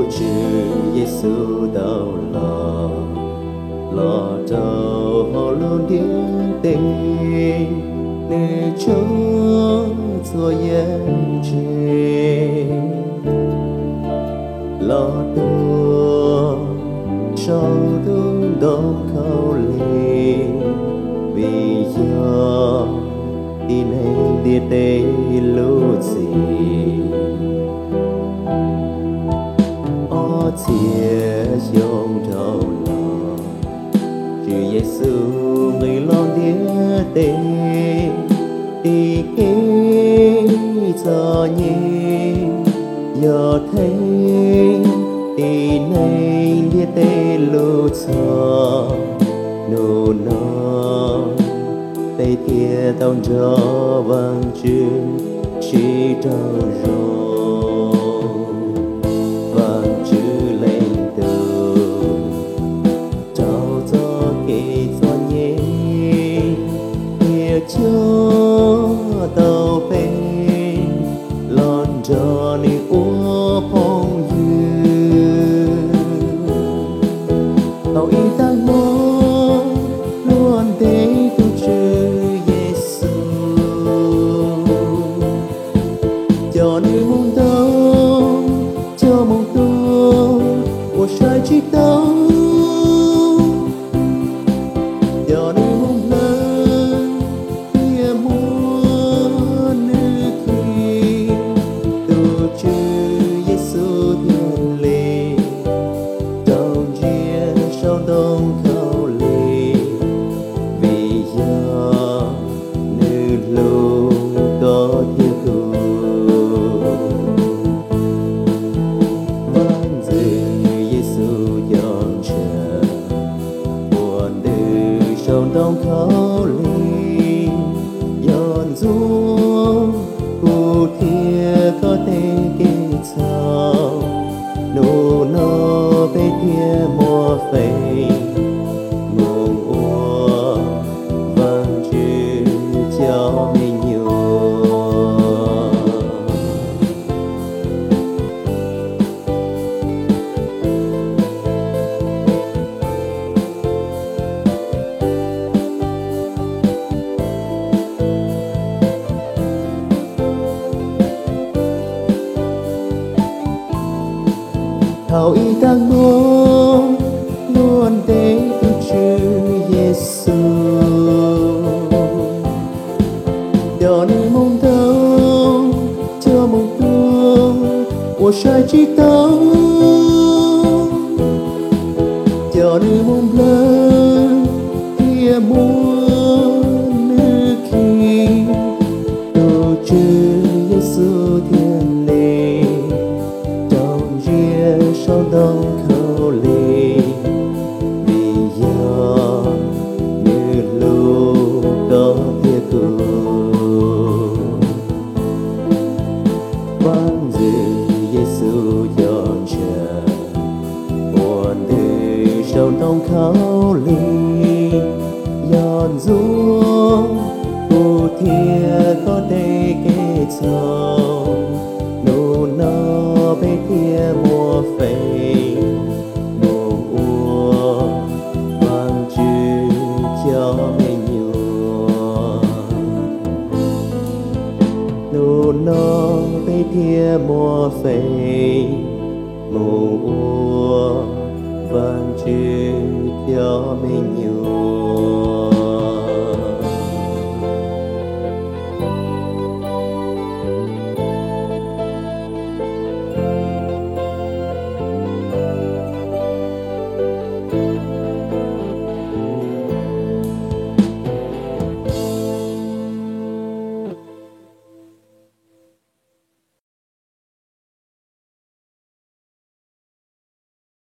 Tswv Yexus tau los, los rau hauv lub ntiaj teb, nws tso txhua yam tseg los tuag saum ntoo khaub lig, vim yog tib neeg ntiaj teb lub txim. Ob txhiab xyoo dhau los, Tswv Yexus nqis los ntiaj teb, tiv kev txom nyem yog theej tib neeg ntiaj teb lub txhoj. Hnub no peb thiaj tau nrog Vaajtswv sib raug zoo. Vaajtswv leej tub rau txoj kev txom nyem thiab coj tau peb los nrog nws ua phooj ywg. Thaum ib tag hmo luag ntes tus Tswv Yexus, cov neeg mus ntau, coj mus tua uas saib tsis taus, cov neeg mus nplawm thiaj muab nws khi. Tus Tswv Yexus thiaj li raug ntsia saum ntoo khaub lig, vim yog nws hlub koj thiab kuv. Vaj ntxwv Yexus cov ntshav uas ntws saum ntoo khaub lig, yog ntxuav kuv thiab koj tej kev txhaum. Hnub no peb thiaj muaj feem mus ua Vaajtswv cov me nyuam. Thaum ib tag hmo luag ntes tus Tswv Yexus, cov neeg mus ntau, coj mus tua uas saib tsis taus, cov neeg mus nplawm thiaj muab nws khi. Tus Tswv Yexus thiaj li raug ntsia saum ntoo khaub lig, vim yog nws hlub koj thiab kuv. Vaj ntxwv Yexus cov ntshav uas ntws saum ntoo khaub lig, yog ntxuav kuv thiab koj tej kev txhaum. Hnub no peb thiaj muaj feem mus ua Vaajtswv cov me nyuam. Hnub no peb thiaj muaj feem mus ua Vaajtswv cov me nyuam.